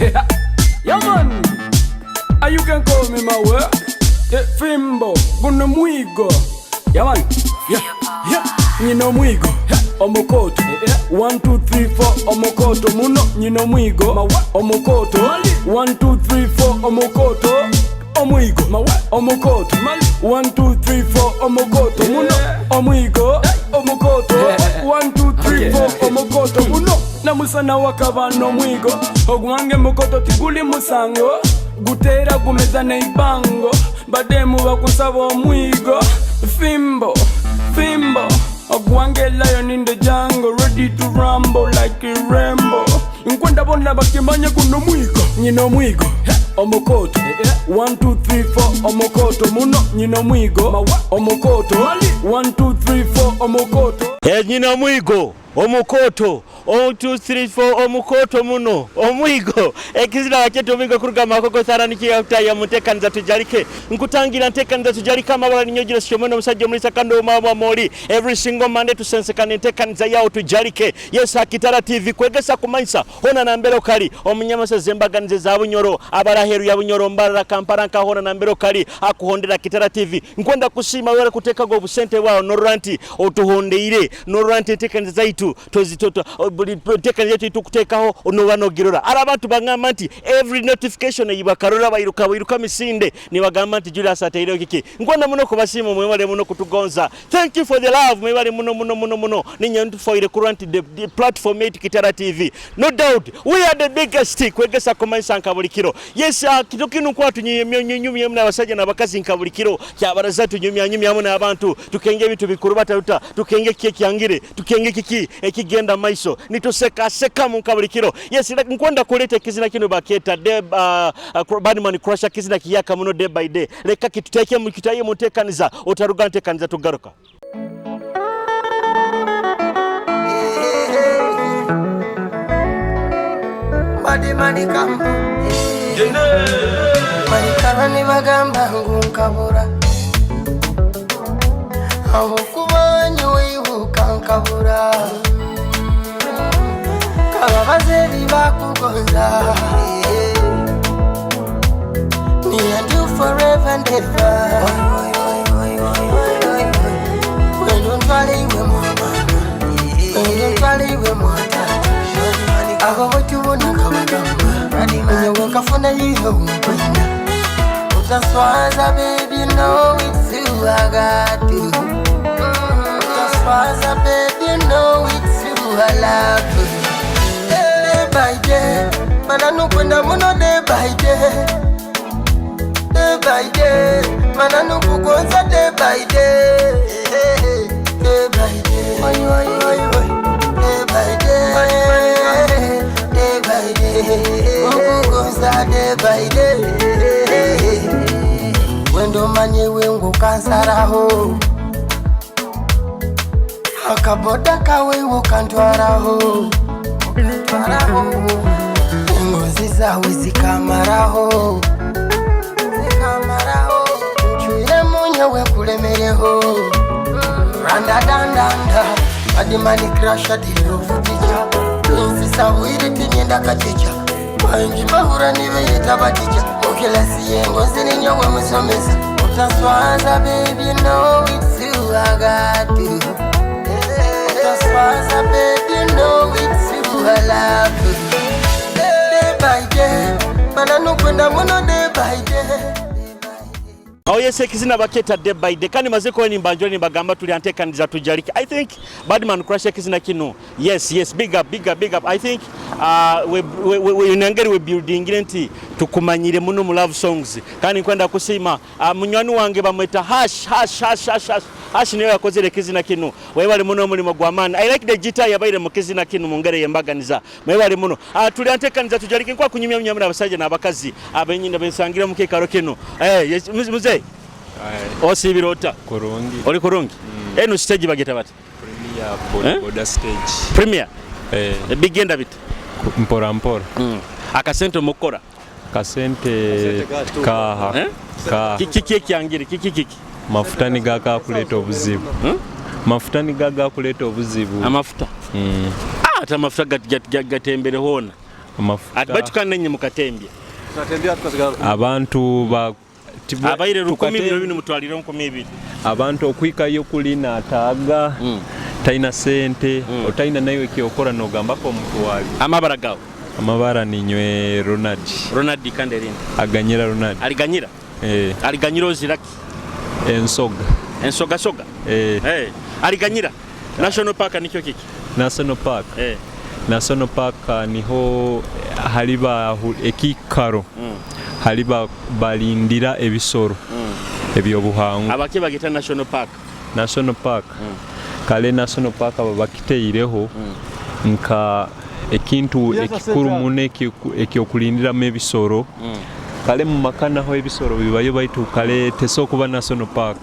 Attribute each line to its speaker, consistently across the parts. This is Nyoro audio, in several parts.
Speaker 1: Yeah man, you can call me mawe. Yeah, fimbo, guno mwigo. Yeah man, yeah. Nyino mwigo, omukoto. 1 2 3 4 omukoto muno nyino mwigo. Omukoto. 1 2 3 4 omukoto. Omwigo, omukoto. 1 2 3 4 omukoto muno. Omwigo, omukoto. 1 2 3 4 omukoto muno. Namusana wakaba n'omwigo ogwange mukoto tiguli musango gutera gumeza neibango bademu bakusaba omwigo fimbo fimbo ogwange lion in the jungle ready to rumble like a Rambo nkwenda bona bakimanye guno mwigo nyina omwigo omukoto 1 2 3 4 omukoto muno nyina omwigo omukoto 1 2 3 4 omukoto.
Speaker 2: Nyina omwigo omukoto 1 2 3 4 omukoto muno omwigo ekizina waketo omwigo kuruga makoko saranikiga kutaya mutekaniza tujalike nkutangira ntekaniza tujalike amabala ninyogera sikyomwena omusajja omulisa kandi omama moli every single Monday tusensekana entekaniza yawo tujalike. Yes, Akitara TV kwegesa kumanyisa hona nambero kali omunyamasa zembaganize za Bunyoro abaraheru ya Bunyoro Mbarara Kampala nkahona nambero kali akuhondera Kitara TV. Nkwenda kusiima wera kutekago obusente bwawo norora nti otuhondeire norora nti entekaniza zaitu tozitoto buli ntekaniza yaitu tukuteekaho noba nogirora. Ari abantu bagamba nti every notification eyibakarora bairuka bairuka misinde nibagamba nti Julius ateireho kiki. Nkwenda muno kubasiima mwebale muno kutugonza. Thank you for the love mwebale muno muno muno muno ninye ntufoire kurwa nti the platform 8 Kitara TV, no doubt we are the biggest kwegesa kumanyisa nka buli kiro. Yes, kino kino kwa tunyumyamnyumyamu n'abasajja n'abakazi nka buli kiro kyabaraza tunyumyanyumyamu n'abantu tukenge ebintu bikuru bataruta tukenge kiki ekyangire tukenge kiki ekigenda maiso nitusekasekamu nka buli kiro. Yes, nkwenda kuleta ekizina kino baketa de Badman Crusher kizina kiyaka muno day by day. Leka kituteke mu kitaye mutekaniza otaruga ntekaniza tugaruka.
Speaker 3: Body money come. Maikara bagamba ngu nkabura aho kubonye wibuka nkabura kababaze bibakugonza. Me and you forever and ever. Wendo ntwale iwe mwana, wendo ntwale iwe mwana, aho bwetubona kabagamba nyowe nkafuna yiyo nkwenda. Utaswaza baby, know it's you I got you. Utaswaza baby, know it's you I love you. Day by day, mana nukwenda muno day by day. Day by day, mana nukugonza day by day. Day by day, oi oi oi oi. Day by day, day by day, nukugonza day by day. Wendo manye wengu kansaraho akaboda kawe ukantwaraho engozi zawe zikamaraho nchwire munyo wekulemereho randadandanda adimani krasha dilovu ticha insisawiri tinyenda kachicha bangi bahura nibeyita baticha mukilasi yengozi ninyowe musomesa. Utaswaza baby, know it's you I got you. Utaswaza baby, know it's you I love you. Day by day, mana nukwenda muno day by day.
Speaker 2: Awo yes, ekizina baketa day by day kandi maze kuba nimbanjula nimbagamba tuli antekaniza tujalike. I think Badman Crush ekizina kino. Yes, big up, big up, big up. I think we nangeri we building nti tukumanyire muno mu love songs kandi nkwenda kusima munywani wange bamweta hash hash hash hash hash hash niyo yakozere ekizina kino. Webale muno omulimo gwa maani. I like the guitar yabaire mu kizina kino mu ngeri yembaganiza. Mwebale muno. Tuli antekaniza tujalike nkwa kunyumya munyamura abasajja n'abakazi abenyina bensangira mu kekaro kino. Yes, muzee. Osibira ota?
Speaker 4: Kurungi.
Speaker 2: Oli kurungi? Eno stage bageta bati?
Speaker 4: Premier boda, boda stage.
Speaker 2: Premier? Bigenda bit?
Speaker 4: Mpora mpora.
Speaker 2: Akasente mukora?
Speaker 4: Kasente kaha. Kaha.
Speaker 2: Kiki kiki kyangire kiki kiki?
Speaker 4: Mafuta ni gaka kuleta obuzibu. Mafuta ni gaga kuleta obuzibu.
Speaker 2: Amafuta? Ata amafuta gatembere hona.
Speaker 4: Amafuta.
Speaker 2: Baitu kandi nenye mukatembya.
Speaker 4: Abantu ba
Speaker 2: Abaire 1000 biro binu mutwalire 2000.
Speaker 4: Abantu okuhikayo kuli nataaga talina sente, otalina naiwe ekyokora nogambako omutwale.
Speaker 2: Amabara gawe?
Speaker 4: Amabara ninywe Ronald.
Speaker 2: Ronald kandi erindi?
Speaker 4: Aganyira Ronald.
Speaker 2: Aliganyira?
Speaker 4: Eh.
Speaker 2: Aliganyira oziraki?
Speaker 4: Ensoga.
Speaker 2: Ensoga soga?
Speaker 4: Eh.
Speaker 2: Eh. Aliganyira. National Park nikyo kiki?
Speaker 4: National Park.
Speaker 2: Eh.
Speaker 4: National Park niho haliba ekikaro haliba balindira ebisoro ebyobuhangwa.
Speaker 2: Abaki bagita National Park?
Speaker 4: National Park. Kale National Park babakiteireho nka ekintu ekikuru muno ekyokulindiramu ebisoro. Kale mu maka naho ebisoro bibayo baitu kale tesobola kuba National Park.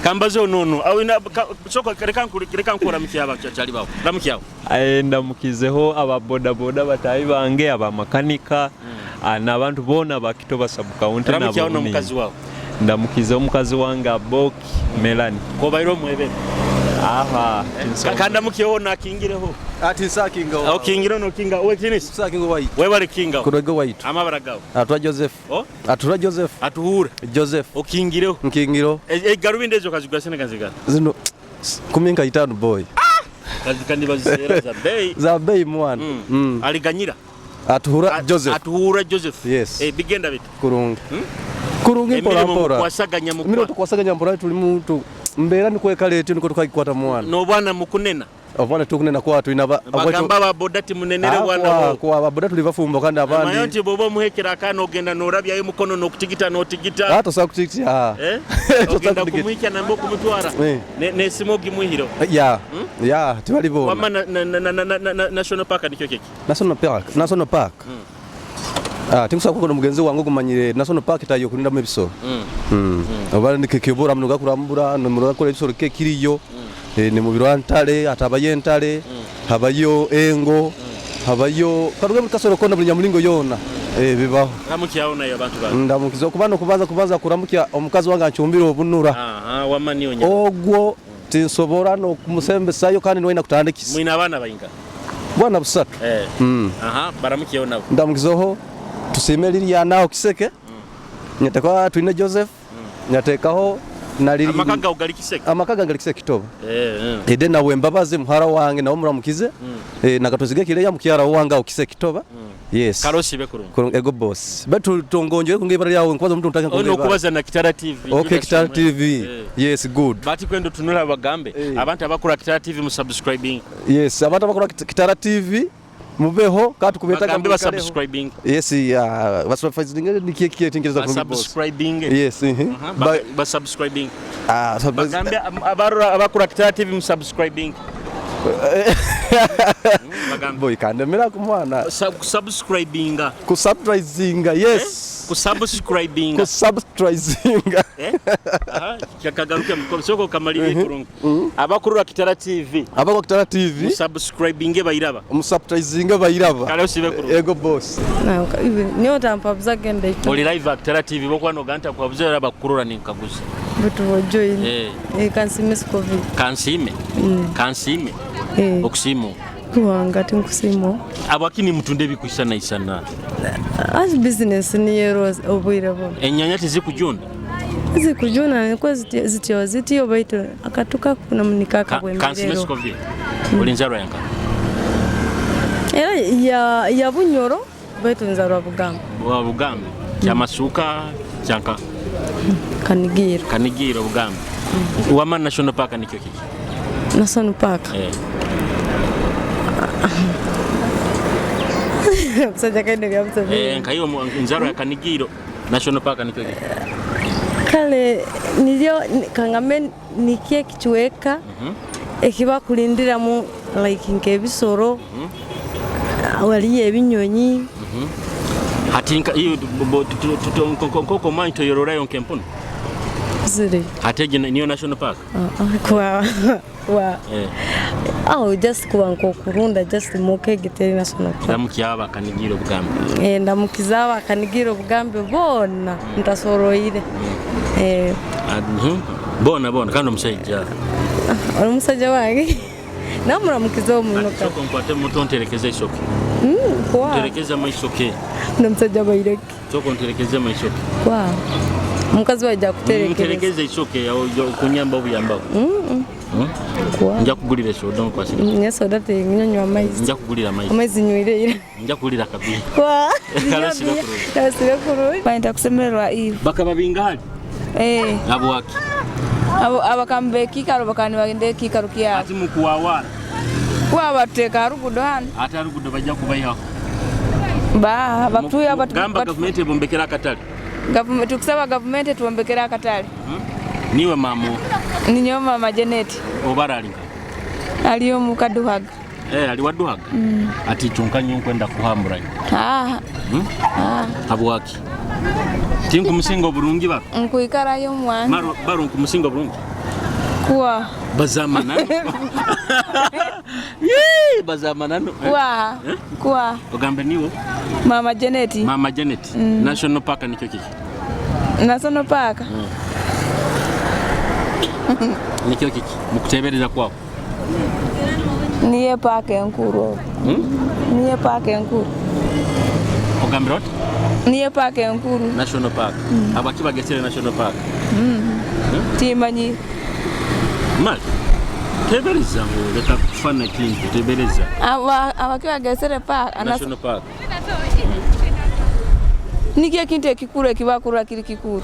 Speaker 2: Kambaze onono soko reka nkura mukyaba kyali bawo ramukyabo.
Speaker 4: Ndamukizeho aba boda boda batayi bange, aba makanika, n'abantu bona bakitoba sub county.
Speaker 2: Ramukyabo n'omukazi wawe.
Speaker 4: Ndamukizeho omukazi wange Aboki Melanie.
Speaker 2: Kobairo mwebebe.
Speaker 4: Aha.
Speaker 2: Kandamukyeho nakingireho.
Speaker 5: Ati nsakinga.
Speaker 2: Okingiro nokinga wekinisi.
Speaker 5: Nsakinga waitu.
Speaker 2: Webale kinga.
Speaker 5: Kurego waitu.
Speaker 2: Amabara gawe.
Speaker 5: Atwa Joseph.
Speaker 2: Oh?
Speaker 5: Atura Joseph.
Speaker 2: Atuhura.
Speaker 5: Joseph.
Speaker 2: Okingireho.
Speaker 5: Nkingiro.
Speaker 2: Garubindi ezo kazigura sente kazigara.
Speaker 5: Zino 15 boy.
Speaker 2: Kandi bazisera za bei.
Speaker 5: Za bei mwana.
Speaker 2: Aliganyira.
Speaker 5: Atuhura Joseph.
Speaker 2: Atuhura Joseph.
Speaker 5: Yes.
Speaker 2: Bigenda bita.
Speaker 5: Kurungi. Kurungi mpora mpora.
Speaker 2: Kwasaganya mukwa.
Speaker 5: Miro tukwasaganya mpora tuli muntu. Mbera ni kweka leti niko tukagikwata mwana.
Speaker 2: No bwana mukunena.
Speaker 5: Obwana tukunena kwa tuina ba
Speaker 2: bagamba ba boda ti munenere bwana bo.
Speaker 5: Kwa ba boda tuli bafumbo kandi abandi.
Speaker 2: Mayo nti bobo muhekera akana ogenda norabyayo mukono nokutigita notigita.
Speaker 5: Hato sa kutigita.
Speaker 2: Ogenda kumwikya nambo kumutwara. Ne simogi muhiro.
Speaker 5: Ya. Ya, tibali bona.
Speaker 2: Wama na National Park nikyo kiki?
Speaker 5: National Park, National Park. Tinkusa kuko mugenzi wange gumanyire National Park tayo kulinda mu ebisoro. Oba nikikibura munuga kurambura no kora ebisoro ke kiriyo. Ni mu biro ntale atabaye ntale habayo engo habayo karuge mu kasoro kona buli nyamulingo yona bibaho.
Speaker 2: Ramukyaho nayo abantu ba
Speaker 5: ndamukiza kubano kubaza kuramukya omukazi wange ancumbira obunura.
Speaker 2: Wamani onya
Speaker 5: ogwo tinsobora no kumusembesayo kandi niwe nakutandikisa.
Speaker 2: Mwina abana bayinga
Speaker 5: bwana busatu.
Speaker 2: Baramukyaho nabo
Speaker 5: ndamukizoho tusime liriya naho kiseke. Nyateka twine Joseph. Nyatekaho naliri
Speaker 2: amakaga ugali kiseke.
Speaker 5: Amakaga ngali kiseke kitoba. Ede nawe mbabaze muhara wange nawo muramukize. Nakatuzige kile ya mukyara wange ukiseke kitoba. Yes.
Speaker 2: Karosi bekurungu.
Speaker 5: Ego boss. Betu tongonje kunge ibara yawe nkwaza mtu ntaka
Speaker 2: kunge. Ono kubaza na Kitara TV.
Speaker 5: Okay, Kitara TV. Yes, good.
Speaker 2: Bati kwendo tunula bagambe. Abantu abakora Kitara TV mu subscribing.
Speaker 5: Yes, abantu abakora Kitara TV mubeho katukubetaga
Speaker 2: bagambe ba subscribing.
Speaker 5: Yes, ba subscribing ni kiye tingereza
Speaker 2: ku boss. Subscribing.
Speaker 5: Yes.
Speaker 2: Ba subscribing. Bagambe abarora abakora Kitara TV mu subscribing.
Speaker 5: Boy kandemera ku mwana.
Speaker 2: Subscribing.
Speaker 5: Ku subscribing. Yes.
Speaker 2: Ku subscribing.
Speaker 5: Ku subscribing.
Speaker 2: Kagaruke mukosoko kamalire kurungu. Abakurura Kitara TV.
Speaker 5: Abakora Kitara TV.
Speaker 2: Mu subscribing bayiraba.
Speaker 5: Mu subscribing bayiraba.
Speaker 2: Kale usibe kurungu.
Speaker 5: Ego boss.
Speaker 6: Niyo tampabuza genda.
Speaker 2: Oli live Kitara TV bokwano ganta kwabuza abakurura ninkaguza.
Speaker 6: Butu join. Kansime Covid.
Speaker 2: Kansime. Kansime. Okusimu.
Speaker 6: Kuwanga tinkusimu.
Speaker 2: Abakini mutunde bikuisana isana.
Speaker 6: As business ni yero obwire bo.
Speaker 2: Enyanya tizikujunda.
Speaker 6: Zikujuna niko zityo zityo baitu akatuka kuna munikaka bwe.
Speaker 2: Kansime Covid. Olinzarwa yanka.
Speaker 6: Era ya Bunyoro baitu nzarwa Bugamba.
Speaker 2: Wa Bugamba. Kyamasuka kyanka.
Speaker 6: Kanigiro.
Speaker 2: Kanigiro Bugamba. Wama National Park nikyo kiki?
Speaker 6: National Park. Msajja kaine bya msajja.
Speaker 2: Nkayo nzaro ya Kanigiro National Park nikyo kiki?
Speaker 6: Kale nilyo kangame nikie kichweka ekiba kulindira mu like nkebisoro waliye ebinyonyi.
Speaker 2: Hatinka iyo nkoko manyi toyororayo nkempono.
Speaker 6: Ziri.
Speaker 2: Hateje niyo National Park.
Speaker 6: Kwa just kuba nkokurunda just muke giteri National Park.
Speaker 2: Ndamukiaba Kanigiro Bugambe.
Speaker 6: Ndamukizaba Kanigiro Bugambe bona ntasoroire.
Speaker 2: Bona kandi omusajja.
Speaker 6: Omusajja wange. Namuramukiza omunoka.
Speaker 2: Soko nkwate muto nterekeze isoko.
Speaker 6: Kwa.
Speaker 2: Nterekeze amaisoke.
Speaker 6: Nomusajja baireki.
Speaker 2: Sooka onterekeze amaisoke.
Speaker 6: Kwa. Omukazi waija kuterekereza.
Speaker 2: Nterekeze isoke kunyamba obuyambaho.
Speaker 6: Kwa.
Speaker 2: Nja kugulira esoda nkwasire.
Speaker 6: Nye soda tinywa amaizi.
Speaker 2: Nja kugulira amaizi.
Speaker 6: Amaizi nywire ira.
Speaker 2: Nja kugulira kabiri.
Speaker 6: Kwa.
Speaker 2: Karasira kurungi.
Speaker 6: Karasira kurungi.
Speaker 7: Bayita kusemererwa Eve.
Speaker 2: Bakaba bingahali?
Speaker 7: Eh.
Speaker 2: Abo waki?
Speaker 7: Abo abakamba ekiikaro bakaba nibagenda ekiikaro kyabo.
Speaker 2: Ati mukuwawara.
Speaker 7: Kuba batuteeka ha rugudo hanu.
Speaker 2: Ate ha rugudo bajja kubaihaho.
Speaker 7: Ba batuya batu.
Speaker 2: Gamba gavumenti ebombekera akatale.
Speaker 7: Gavumenti tukusaba gavumenti etubombekera akatale.
Speaker 2: Niwe mamu.
Speaker 7: Ninyowe mama Janet.
Speaker 2: Obara ali nka?
Speaker 7: Ali omu Kaduhaga.
Speaker 2: Eh, ali waduhaga? Ati kyonka nyowe nkwenda kuhambura.
Speaker 7: Ah. Ah.
Speaker 2: Habwaki? Tinkumusinga oburungi baro?
Speaker 7: Nkuikarayo omwana.
Speaker 2: Maro baro nkumusinga oburungi?
Speaker 7: Kuwa.
Speaker 2: Bazamanano. Yee, bazamanano.
Speaker 7: Kuwa.
Speaker 2: Eh?
Speaker 7: Kuwa.
Speaker 2: Ogambe niwo?
Speaker 7: Mama Janet.
Speaker 2: Mama Janet. National Park nikyo kiki?
Speaker 7: National Park.
Speaker 2: Nikyo kiki? Mukutebereza kwawo.
Speaker 7: Niye park enkuru. Niye park enkuru.
Speaker 2: Ogambira oti?
Speaker 7: Niye park enkuru.
Speaker 2: National Park. Habwaki bagesere National Park?
Speaker 7: Timanyi.
Speaker 2: Mali. Tebereza ngu leka kufana kintu tebereza.
Speaker 7: Aba abaki bagesere park.
Speaker 2: National Park.
Speaker 7: Nikyo ekintu ekikuru ekibakurura kiri kikuru.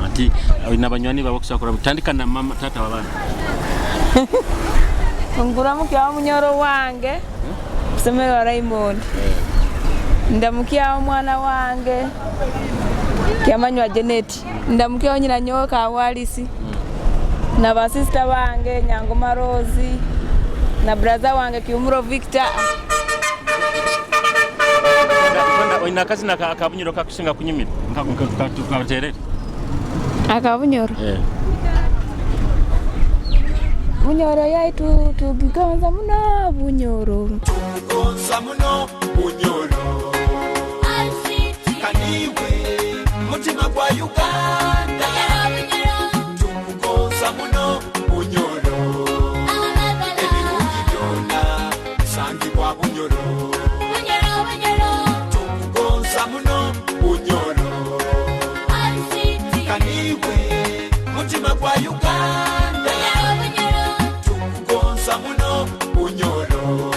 Speaker 2: Ati na banywani babo kusakura tandika na mama tata wabana.
Speaker 7: Nguramukia munyoro wange. Kusemererwa Raymond. Ndamukia omwana wange. Kyamanywa Janet. Ndamukia nyina nyowe Kawalisi. Na basista bange Nyangoma Rose na brother wange Kiumuro Victor.
Speaker 2: Oina akazina akabunyoro kakusinga kunyumira. Nkakuterere.
Speaker 7: Akabunyoro.
Speaker 2: Eh.
Speaker 7: Bunyoro yaitu tugigonza muno bunyoro.
Speaker 8: Tugigonza muno bunyoro. Kaniwe mutima gwa Uganda. Tukugonza muno bunyoro. Ebirungi byonna bisangibwa bunyoro. Tukugonza muno bunyoro. Kaniwe mutima gwa Uganda. Tukugonza muno bunyoro.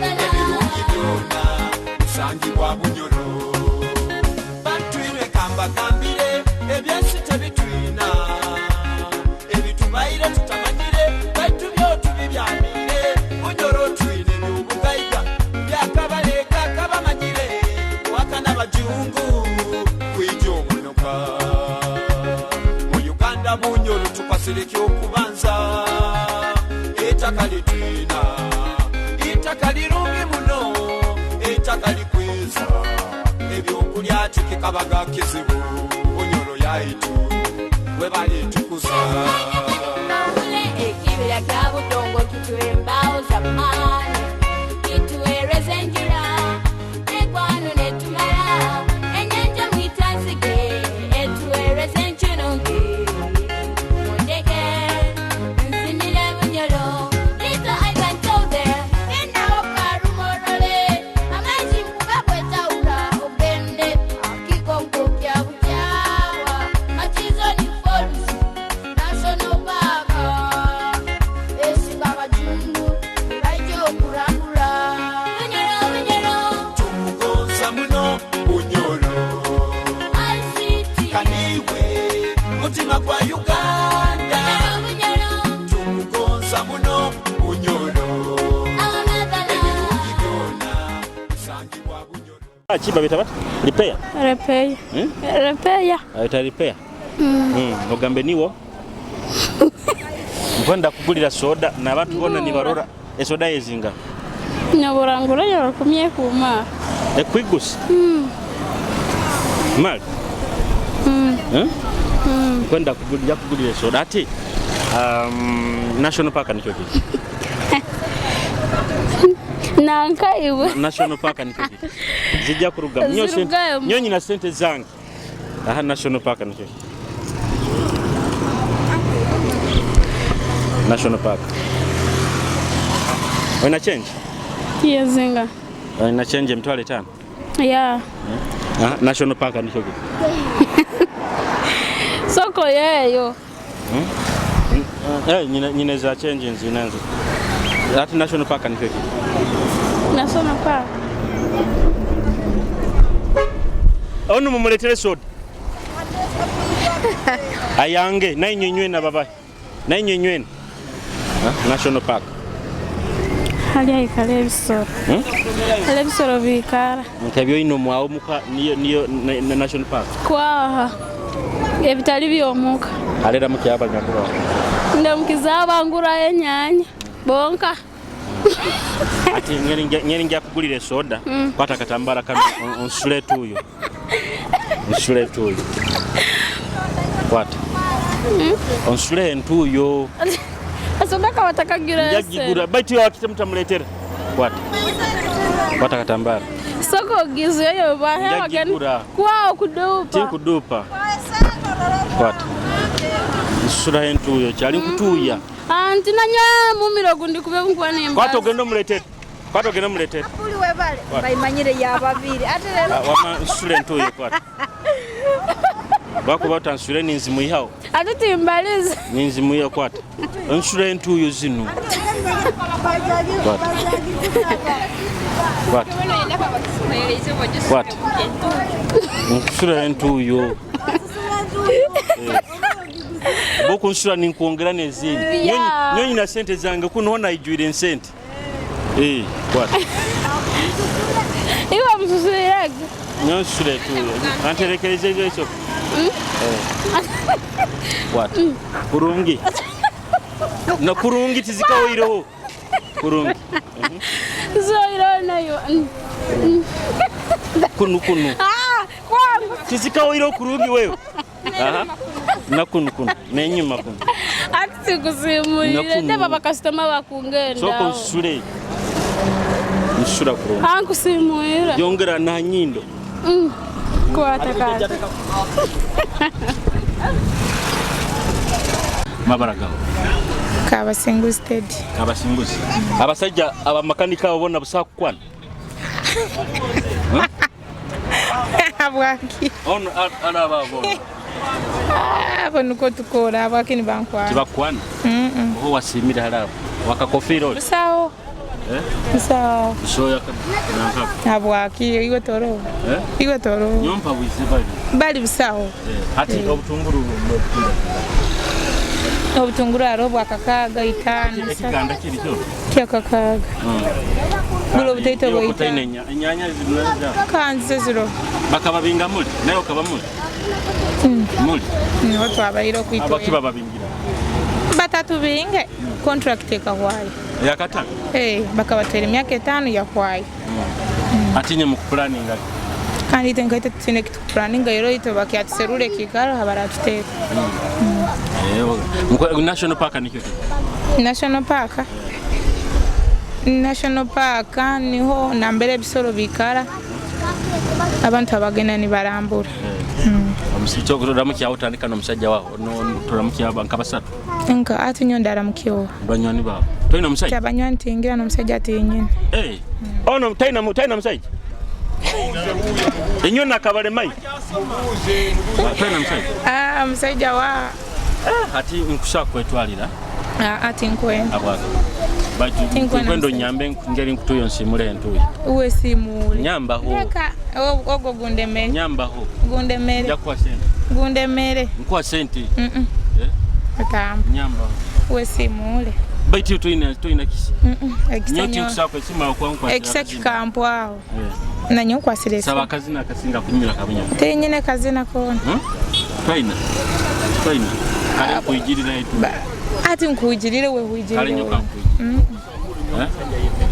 Speaker 8: Ebirungi byonna bisangibwa bunyoro. Batwire kambagambire ebyensi tebitwina. Ebitubaire tutamanyire baitu byo tubibyamire. Bunyoro twine by'obugaiga byakabaleka kabamanyire. Wakana bajungu kwija omunuka. Mu Uganda bunyoro tukwasireke okubanza. Ettaka litwina, ettaka lirungi muno, ettaka likweza. Ebyokulya tikikabaga kizibu, bunyoro yaitu webalitukuza.
Speaker 9: Ekibira kya budongo kituwa embaawo za maanyi, kituweereza enjura, ekwano netumala, ennyanja mwitanzige, etuweereza enkyunungi. Mundeke, nzinire bunyoro, little I can tell them, ninawo karumorole, amaizi nkuba kwetawula, ogende, akikonko kya bukyawa, Murchison Falls, National Park. Esiga abajungu bajja okulambula. Bunyoro, bunyoro.
Speaker 8: Tukugonza muno bunyoro.
Speaker 9: ICT.
Speaker 8: Kaniwe mutima gwa Uganda.
Speaker 9: Bunyoro, bunyoro.
Speaker 8: Tukugonza muno bunyoro. Ebirungi byonna bisangibwa bunyoro.
Speaker 2: Chiba bita bata? Repair.
Speaker 6: Repeya. Repeya.
Speaker 2: Ayita repair. Ogambe niwo. Nkwenda kugulira soda n'abantu bona nibarora esoda yezinga.
Speaker 10: Nyaburangura yorokumye kuma.
Speaker 2: Ekwigusa. Mali. Nkwenda kugulira kugulira esoda ati National Park nikyo kiki?
Speaker 10: Nanka iwe.
Speaker 2: National Park nikyo kiki? Zijja kuruga. Nyo sente.
Speaker 10: Zirugayo.
Speaker 2: Nyo nyina sente zange. Aha National Park nikyo kiki? National Park. Wena change?
Speaker 10: Yezinga.
Speaker 2: Olina change 50,000?
Speaker 10: Yeah.
Speaker 2: Ah, National Park nikyo ki?
Speaker 10: Soko yeeyo.
Speaker 2: Eh, nyina za change nzina nze. Ati National Park nikyo ki?
Speaker 10: National Park.
Speaker 2: Ono mumuletere soda. Ayange nainywe nywena babaye. Nainywe nywena. National Park.
Speaker 10: Hali haikara ebisoro. Hali ebisoro biikara.
Speaker 2: Nkebyo mwawo muka niyo niyo na National Park.
Speaker 10: Kwaha. Ebitali byomuka.
Speaker 2: Alera mukyaba nyakuba.
Speaker 10: Ndamukiza abangura enyanya. Bonka.
Speaker 2: Ati ngeri nja kugulira soda. Kwata katambara kano onsule tuyo. Onsule tuyo. Kwata. Onsule entuyo.
Speaker 10: Asoda kabatakagira
Speaker 2: Njagigura baitu yakite mutamuletera. Kwata. Kwata katambara.
Speaker 10: Soko gizo yeyo bahe
Speaker 2: Njagigura.
Speaker 10: Kwao kudupa.
Speaker 2: Tikudupa. Kwata. Nsula entuyo kyali nkutuya.
Speaker 10: Anti nanya mumiro gundi kube nkuba nemba.
Speaker 2: Kwata ogenda omuletere. Kwata ogenda omuletere.
Speaker 7: Uli webale bayimanyire ya babiri ate lero
Speaker 2: Wama nsula entuyo kwata. Bakuba utansule ninzimuyihawo.
Speaker 10: Ate timbaliza.
Speaker 2: Ninzimuyiha kwata. Nsula entuyo zino. Kwata. Kwata. Kwata. Nsula entuyo. Bokunsula ninkwongera n'ezindi.
Speaker 10: Yeah.
Speaker 2: Nyonyi na sente zange kuno naijwire ensente. Kwata.
Speaker 10: Iwe mususuliraga.
Speaker 2: Nyonsula entuyo. Anterekereza ebyo ekyo. Kwata. Kurungi. Na kurungi tizikawoireho. Kurungi.
Speaker 10: Zoiro nayo.
Speaker 2: Kunu kunu.
Speaker 10: Ah, kwangu.
Speaker 2: Tizikawoireho kurungi wewe. Aha. Na kunu kunu. Nenyuma kunu.
Speaker 10: Ati sikusimulire
Speaker 2: Nakunu.
Speaker 10: teba bakasitoma bakungenda.
Speaker 2: Soko nsule. Nsula kurungi.
Speaker 10: Ankusimulira.
Speaker 2: Yongera na nyindo.
Speaker 10: Kwata kata.
Speaker 2: Mabara gawe.
Speaker 7: Kabasinguzi Teddy.
Speaker 2: Kabasinguzi. Abasajja abamakanika abo bonna busa kukwana.
Speaker 7: Habwaki?
Speaker 2: Ono alaba abo.
Speaker 7: Abo niko tukora habwaki nibankwana.
Speaker 2: Tibakwana. Oho wasimira halabo. Wakakofira oli.
Speaker 7: Busaho.
Speaker 2: Eh?
Speaker 7: Busaho.
Speaker 2: Busoya nanka.
Speaker 7: Habwaki iwe toro.
Speaker 2: Eh?
Speaker 7: Iwe toro.
Speaker 2: Nyompa wize bali.
Speaker 7: Bali busaho.
Speaker 2: Hati obutunguru
Speaker 7: Obutunguru hariho bwa kakaaga itaano.
Speaker 2: Ekiganda kiri kyo.
Speaker 7: Kya kakaaga. Buli obutaito bwa itaano.
Speaker 2: Enyanya zino
Speaker 7: Kanzize ziro.
Speaker 2: Bakababinga muli naye okaba muli. Muli.
Speaker 7: Niho twabaire okwitwera.
Speaker 2: Abaki bababingira.
Speaker 7: Batatubinge contract ekahwayo.
Speaker 2: Yakatano.
Speaker 7: Bakabatwera emyaka 5 yahwayo.
Speaker 2: Atinye mu kupulaninga.
Speaker 7: Kandi itwe nkaitwe tutine kitukupulaninga ero itwe bakyatuserura ekiikaro habaratuteka.
Speaker 2: National Park nikyo ki?
Speaker 7: National Park. National Park niho nambere ebisoro bikara. Abantu abagenda nibarambura.
Speaker 2: Omusajja turamukiya otandika n'omusajja waho no turamukiya nka basatu.
Speaker 7: Nka ati nyo ndaramukiwa.
Speaker 2: Banywani bawe. Toyina omusajja?
Speaker 7: Abanywani tingira n'omusajja tinyine.
Speaker 2: Ono toyina musajja? Enyo nakabale mai. Toyina musajja?
Speaker 7: Ah, musajja wa.
Speaker 2: Ati nkushaka kwetwalira.
Speaker 7: Ati nkwenda.
Speaker 2: Abwaka. Baitu nkwenda nyambe ngeri nkutuyo nsimule ntuyo.
Speaker 7: Uwe simule.
Speaker 2: Nyambaho.
Speaker 7: Reka ogo gundemere.
Speaker 2: Nyambaho.
Speaker 7: Gundemere.
Speaker 2: Njakuwa sente.
Speaker 7: Gundemere.
Speaker 2: Nkuwa sente.
Speaker 7: Otamba.
Speaker 2: Nyambaho.
Speaker 7: Uwe simule.
Speaker 2: Baitu toyina kisi.
Speaker 7: Ekisa
Speaker 2: Ekisa
Speaker 7: kikampwaho. Nanyo nkwasire.
Speaker 2: Saba kazina akasinga kunyumira kabunya.
Speaker 7: Tenyine kazina kona.
Speaker 2: Toyina. Toyina. Kale kuyigirira etu.
Speaker 7: Ati nkuyigirire we huyigirire.
Speaker 2: Kale nyoka nkuyigirire.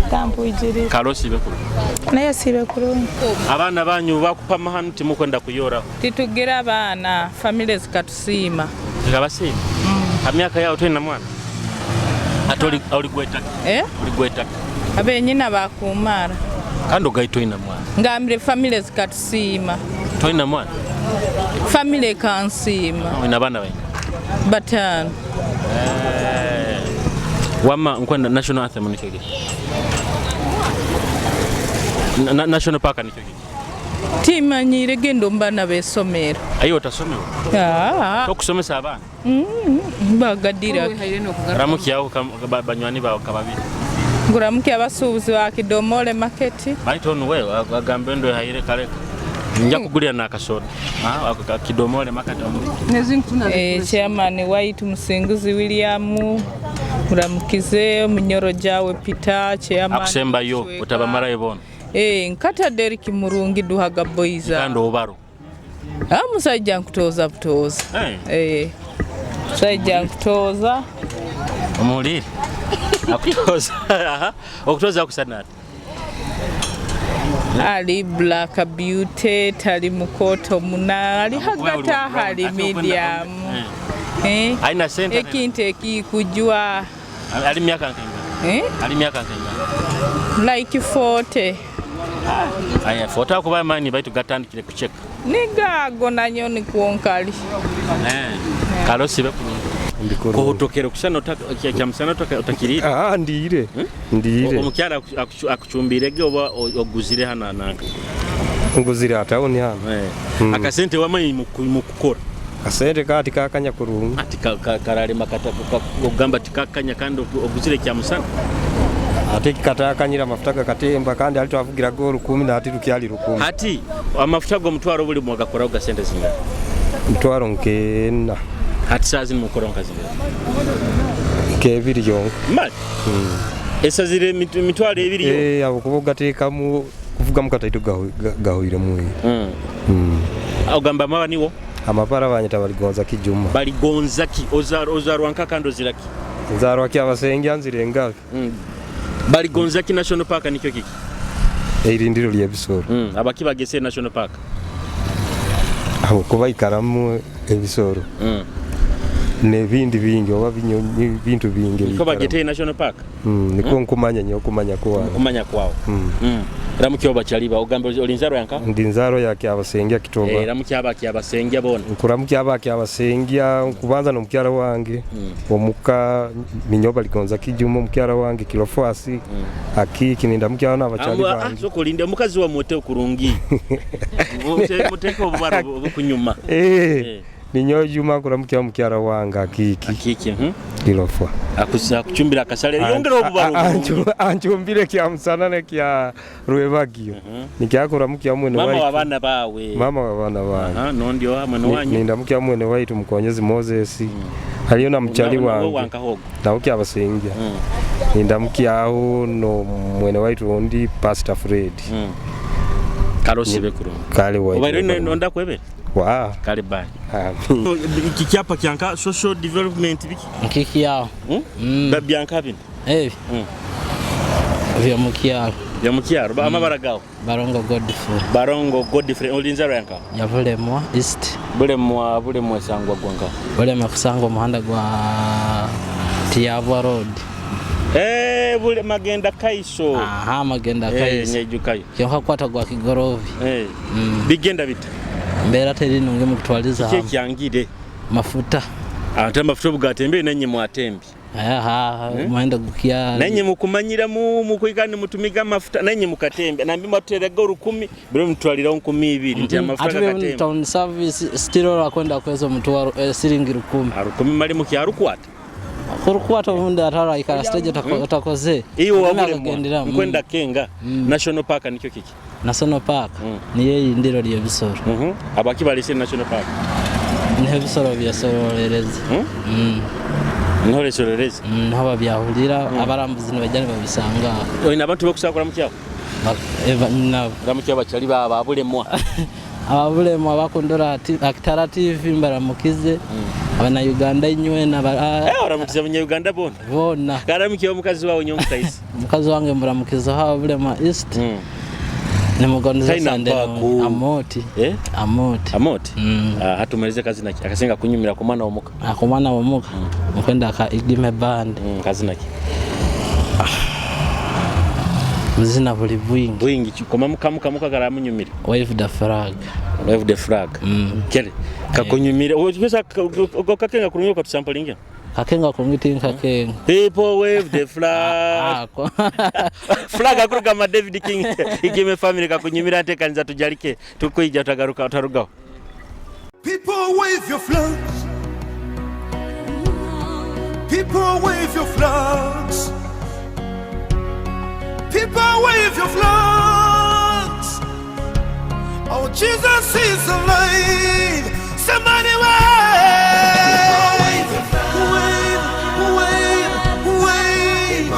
Speaker 7: Tampuyigirire.
Speaker 2: Kalo sibe kulungi.
Speaker 7: Nayo sibe kulungi.
Speaker 2: Abaana banyu bakupa mahanu timukwenda kuyoraho.
Speaker 11: Titugira abaana family zikatusiima.
Speaker 2: Zikabasiima? Amyaka yawe toyina mwana? Ate oli gwetaka? Oli gwetaka?
Speaker 11: Abenyina bakumara.
Speaker 2: Kandi ogayi toyina mwana?
Speaker 11: Ngambire family zikatusiima.
Speaker 2: Toyina mwana?
Speaker 11: Family ekansiima.
Speaker 2: Oyina abaana baingi?
Speaker 11: 5.
Speaker 2: Wama nkwenda national anthem nikyo ki? National Park nikyo kiki?
Speaker 11: Timanyire genda omu baana b'esomero.
Speaker 2: Aye otasomewa?
Speaker 11: Ah.
Speaker 2: Tokusomesa abaana?
Speaker 11: Bagadira.
Speaker 2: Ramukyaho banywani bawe kababiri.
Speaker 11: Nguramukya abasuubuzi ba Kidomole Market.
Speaker 2: Baitu onu we agambe ndo haire kaleka. Nja kugulira n'akasoda. Ah, Kidomole Market.
Speaker 11: Chairman waitu Musinguzi William muramukize Munyoro Jawe Peter chairman.
Speaker 2: Akusembayo otabamarayo bona.
Speaker 11: Nkata Derrick Murungi duhaga boys.
Speaker 2: Kandi obaro.
Speaker 11: Ah, musajja nkutoza butoza. Musajja nkutoza.
Speaker 2: Omuwulire. Akutoza. Okutoza akusana.
Speaker 11: Ali Black Beauty tali mukoto muna ali hagati ahali medium.
Speaker 2: Alina sente.
Speaker 11: Ekintu ekikujwa.
Speaker 2: Ali myaka nkainga. Ali myaka nkainga.
Speaker 11: Like 40.
Speaker 2: Aya 40 akuba amani baitu gatandikire kucheka.
Speaker 11: Nigago nanyo ni kuonkali.
Speaker 2: Kalosi be kuhutokera kusana kya musana otakirira.
Speaker 12: Ah, ndiire. Ndiire.
Speaker 2: Omukyala akuchumbirege oba oguzire hana nanka.
Speaker 12: Nguzire atawuni hano.
Speaker 2: Akasente wamanyi mukukora.
Speaker 12: Akasente kati kakanya kurungi.
Speaker 2: Ati karalema ogamba tikakanya kandi oguzire kya musana.
Speaker 12: Ate katakanyira amafuta gakatemba kandi ali twavugira go 10 na ati tukyali 10.
Speaker 2: Hati amafuta go mutwaro buli mwaka kora gasente zingana.
Speaker 12: Mutwaro nkena.
Speaker 2: Hati sazi mukora nkazingana.
Speaker 12: Kebiri yonka.
Speaker 2: Mali. Esazire mitwaro ebiri yo.
Speaker 12: Abo kuboga tekamu kuvuga mukataito gahwire muyi.
Speaker 2: Ogamba mawa niwo.
Speaker 12: Amapara banyita baligonza kijuma.
Speaker 2: Baligonza ki ozarwa nka kandi oziraki.
Speaker 12: Nzarwa ki abasengya nzire ngavi.
Speaker 2: Baligonza ki National Park nikyo kiki?
Speaker 12: Eirindiro ly'ebisoro.
Speaker 2: Abaki bagese National Park.
Speaker 12: Abo kuba ikaramu ebisoro. N'ebindi bingi oba binyonyi bintu bingi.
Speaker 2: Niko bagete National Park.
Speaker 12: Niko nkumanya nyo kumanya kwao.
Speaker 2: Kumanya kwao. Ramukyo bachaliba ogambe olinzaro yanka?
Speaker 12: Ndi nzaro yake abasengya kitoba.
Speaker 2: Ramukyo abaki abasengya bona.
Speaker 12: Nkuramukyo abaki abasengya nkubanza n'omukyala wange. Omuka minyoba ligonza kijumo omukyala wange kilofasi. Akiki ninda mukyala n'abachali bange.
Speaker 2: Soko linde omukazi wa mwote okurungi. Muteke obubaro obukunyuma.
Speaker 12: Ninyo juma nkuramukya omukyala wange akiki.
Speaker 2: Akiki.
Speaker 12: Kilofwa.
Speaker 2: Akuchumbira akasale yongera obubaro.
Speaker 12: Anchumbire kya musana ne kya rwebagio. Nikyakuramukia mwene
Speaker 2: waitu.
Speaker 12: Mama
Speaker 2: wa bana bawe.
Speaker 12: Mama wa bana bange.
Speaker 2: Nondio hamwe wanyu.
Speaker 12: Nindamukia mwene waitu mukonyezi Moses. Haliyo na mchali wange. Ndamukya abasengya. Nindamukia aho no mwene waitu ondi Pastor Fred.
Speaker 2: Karosi bekuru.
Speaker 12: Kale waitu.
Speaker 2: Obaire nonda kwebe?
Speaker 12: Wa.
Speaker 2: Kale bye. Iki kyapa kyanka social development biki?
Speaker 13: Nkiki yao.
Speaker 2: Babyanka bino.
Speaker 13: Vya mukyalo.
Speaker 2: Vya mukyalo. Amabara gawo.
Speaker 13: Barongo Godfrey.
Speaker 2: Barongo Godfrey olinzaro yanka?
Speaker 13: Ya Bulemwa East.
Speaker 2: Bulemwa sangwa gwanka.
Speaker 13: Bulemwa kusangwa omuhanda gwa Tiabwa Road.
Speaker 2: Bule magenda kaiso.
Speaker 13: Aha, magenda kaiso.
Speaker 2: Nyejukayo.
Speaker 13: Kyonka kwata gwa Kigorovi.
Speaker 2: Bigenda bita.
Speaker 13: Mbera teri nunge mukutwaliza
Speaker 2: hamwe. Kiki kyangire?
Speaker 13: Mafuta.
Speaker 2: Ate amafuta bugatembe nenye mwatembi.
Speaker 13: Aha, muhanda gukia.
Speaker 2: Nenye mukumanyira mu mukwikani mutumiga mafuta nenye mukatembe. Nambi mwaterega 10 biro mutwalira 20 nti amafuta katembe.
Speaker 13: Town service still akwenda kwezo mutwaro siringi 10.
Speaker 2: 10 mali mukyarukwata.
Speaker 13: Kurukwata obundi atara ikara stage utakoze.
Speaker 2: Iyo wabule nkwenda kenga National Park nikyo kiki?
Speaker 13: National Park niye indiro ly'ebisoro.
Speaker 2: Abaki balise National Park.
Speaker 13: Niho ebisoro byasorolereza.
Speaker 2: Niho lesorereza.
Speaker 13: Niho babyahurira abarambuzi nibajya babisanga.
Speaker 2: Oyina abantu bakusakura mukyalo?
Speaker 13: Nabo.
Speaker 2: Ramukyo abachali baba abulemwa.
Speaker 13: Ababulemwa bakundora Akitara TV mbaramukize. Abana Uganda inywe na
Speaker 2: baramukiza abanya Uganda bona.
Speaker 13: Bona.
Speaker 2: Karamukiye omukazi wawe nyomukaisi.
Speaker 13: Omukazi wange mbaramukiza ha Bulemwa East. Nimugonza sande amoti. Amoti.
Speaker 2: Amoti. Hatumalize kazi naki. Akasenga kunyumira ku mwana womuka.
Speaker 13: Ku mwana womuka. Mukwenda aka igime band.
Speaker 2: Kazi naki.
Speaker 13: Muzina buli bwingi.
Speaker 2: Bwingi koma mukamuka karamunyumira.
Speaker 13: Wave the flag.
Speaker 2: Wave the flag. Kele kakunyumira. Okwesa okakenga kurunyo katusamplinga.
Speaker 13: Kakenga kongiti nkakenga.
Speaker 2: People wave the flag. Flag akurugama David King Igime family kakunyumira ntekaniza tujalike tukwija tutagaruka tutarugaho.
Speaker 8: People wave your flags. People wave your flags. People wave your flags. Oh, Jesus is alive. Somebody wave. Wave, wave, wave.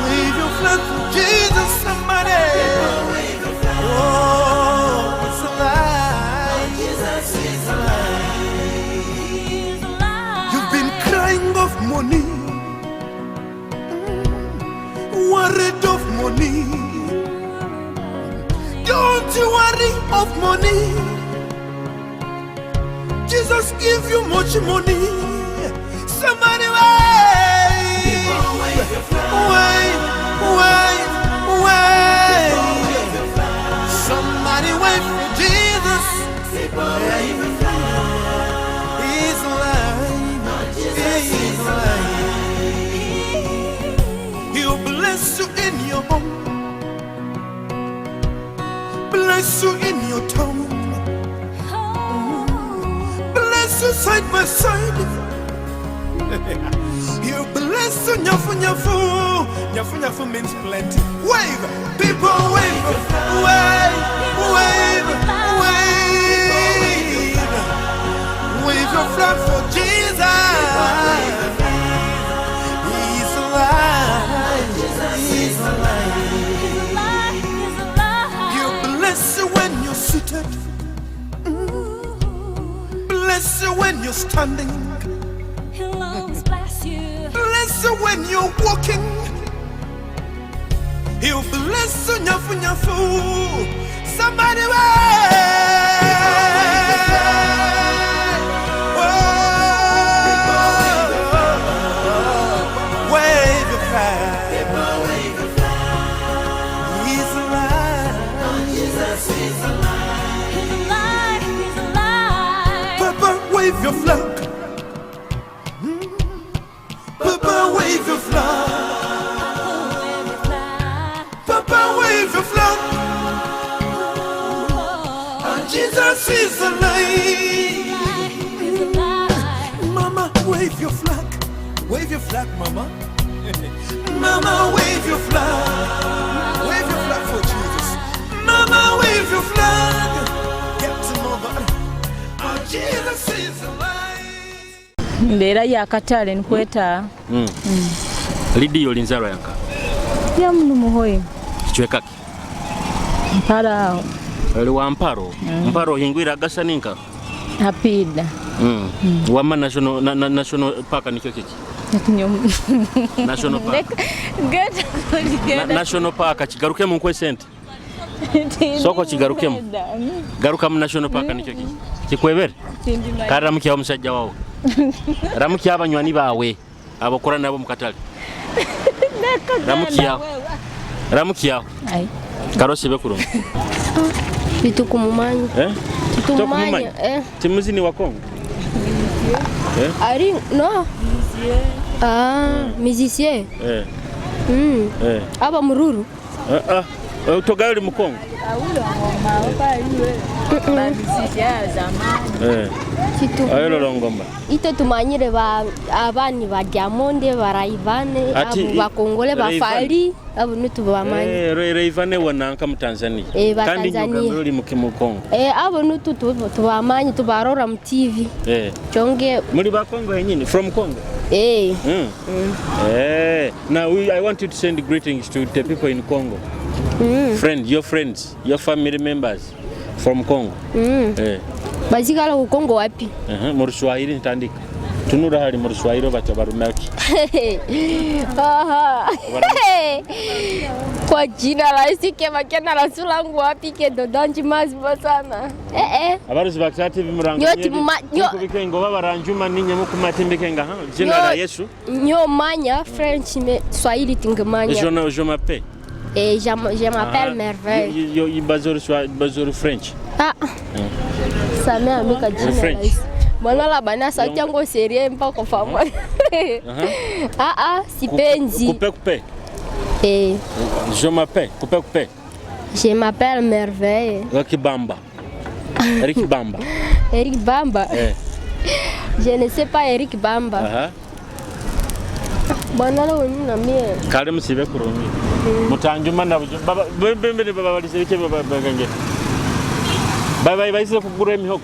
Speaker 8: Wave your flag for Jesus, somebody. Oh, it's alive. Jesus is alive. You've been crying of money, worried of money. Don't you worry of money. Jesus give you much money. Somebody wave, wave, wave, wave. Somebody wave for Jesus. He's alive. He's alive. He'll bless you in your home. Bless you in your town. Bless you side by side. He'll bless you nyafu nyafu. Nyafu nyafu means plenty. Wave, people wave, wave, wave, wave. Wave your flag for Jesus. He's alive. He's alive. He'll bless you when you're seated. Bless you when you're standing. Bless you when you're walking. He'll bless you, nyafu nyafu. Somebody wave. Whoa. Wave your flag. He's alive. Jesus is alive.
Speaker 9: He's alive.
Speaker 8: Papa, wave your flag. Papa, wave your flag. Papa, wave your flag. And Jesus is alive. Mama, wave your flag. Wave your flag, mama. Mama, wave your flag. Wave your flag for Jesus. Mama, wave your flag. Get to know God. Our Jesus is alive.
Speaker 11: Mbeera yakatale nikweta.
Speaker 2: Lidiya oli nzarwa yanka?
Speaker 11: Ya muno muhoyi.
Speaker 2: Kicweka ki?
Speaker 11: Mpara aho.
Speaker 2: Oli wa Mparo? Mparo hingwira agasa ninka?
Speaker 11: Apida.
Speaker 2: Wama national, national park nikyo kiki? National park.
Speaker 11: Genda.
Speaker 2: National park kigarukemu nkwe sente. Soko kigarukemu. Garuka mu national park nikyo kiki? Kikwebere? Kale ramukyaho omusajja wawe. Ramukyaho abanywani bawe abokora nabo mu katale. Ramukyaho. Ramukyaho. Karosibe kurungi.
Speaker 10: Titukumumanya.
Speaker 2: Eh?
Speaker 10: Titumumanya. Eh.
Speaker 2: Timuzini wa Kongo. Eh?
Speaker 10: Ari no. Ah, musicien.
Speaker 2: Eh. Eh.
Speaker 10: Aba mururu.
Speaker 2: Ah ah. Utogayo uli mu Kongo? Eh.
Speaker 10: Titu.
Speaker 2: Ayo lolongomba.
Speaker 10: Ito tumanyire ba abani ba Diamond ba Rayvanny
Speaker 2: Ati,
Speaker 10: abo bakongole
Speaker 2: Rayvanny.
Speaker 10: bafali abo nitubamanya.
Speaker 2: Eh, Rayvanny wananka mu Tanzania.
Speaker 10: Eh, ba
Speaker 2: Kandi
Speaker 10: Tanzania.
Speaker 2: nyuga uli mu Kongo.
Speaker 10: Eh, abo nitu tubamanya tubarora mu TV.
Speaker 2: Eh.
Speaker 10: Chonge
Speaker 2: Muri ba Kongo yenyini from Congo.
Speaker 10: eh.
Speaker 2: Eh. Now I want you to send greetings to the people in Congo. Friend, your friends, your family members from Congo. Eh.
Speaker 10: Bazikala ku Kongo wapi?
Speaker 2: Mu Ruswahili ntandika. Tunura hali mu Ruswahili bacha barumaki.
Speaker 10: Aha. Kwa jina la Yesu kema kena la sulangu wapi ke dodonji mazima sana. Eh eh.
Speaker 2: Abaruzi bakati bimurango.
Speaker 10: Nyo nyo-
Speaker 2: Kubikengo babaranjuma ninye mukumatembeke ha. Jina la Yesu.
Speaker 10: Nyo manya French me Swahili tingemanya.
Speaker 2: Je m'appelle.
Speaker 10: Eh, je m'appelle Merveille.
Speaker 2: Yo yo bazoru French.
Speaker 10: Ah. Samea amika jina la
Speaker 2: French.
Speaker 10: Yesu. Bwana Labani sauti yangu serie mpaka kwa mwana. Ah ah, sipenzi.
Speaker 2: Kupe kupe.
Speaker 10: Eh,
Speaker 2: Je m'appelle kupe kupe.
Speaker 10: je m'appelle Merveille.
Speaker 2: Wakibamba. Eric Bamba.
Speaker 10: Eric Bamba.
Speaker 2: Eh.
Speaker 10: Je ne sais pas Eric Bamba.
Speaker 2: Aha.
Speaker 10: Bwana leo na mie.
Speaker 2: Kale musibe kurungi. Mutanjuma na baba bembere baba balise bike baba bagenge. Baba baise kugura emihogo.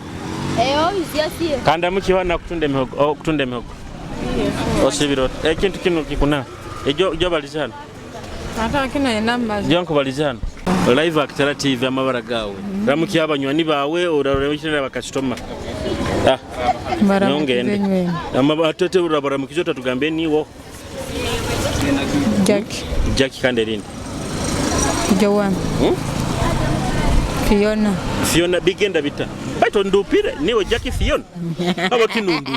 Speaker 10: Eh, oh, siya.
Speaker 2: Kanda mukiwa na kutunda emihogo. Oh, kutunda emihogo. Osibiro. Ekintu kino kikuna. Ejo jo balize hano.
Speaker 7: Ate kino ina amazzi.
Speaker 2: Jo nkubalize hano. Live Actara TV amabara gawe. Ramukiye abanywani bawe uraremukira bakasitoma. Ah.
Speaker 7: Mbaramukize
Speaker 2: Nyongende.
Speaker 7: nywena.
Speaker 2: Amaba atete urabaramukizo tatugambe niwo.
Speaker 7: Jackie,
Speaker 2: Jackie kandi erindi.
Speaker 7: Joan, Fiona.
Speaker 2: Fiona bigenda bita. Baito ndupire niwe Jackie Fiona. Aba kinundu.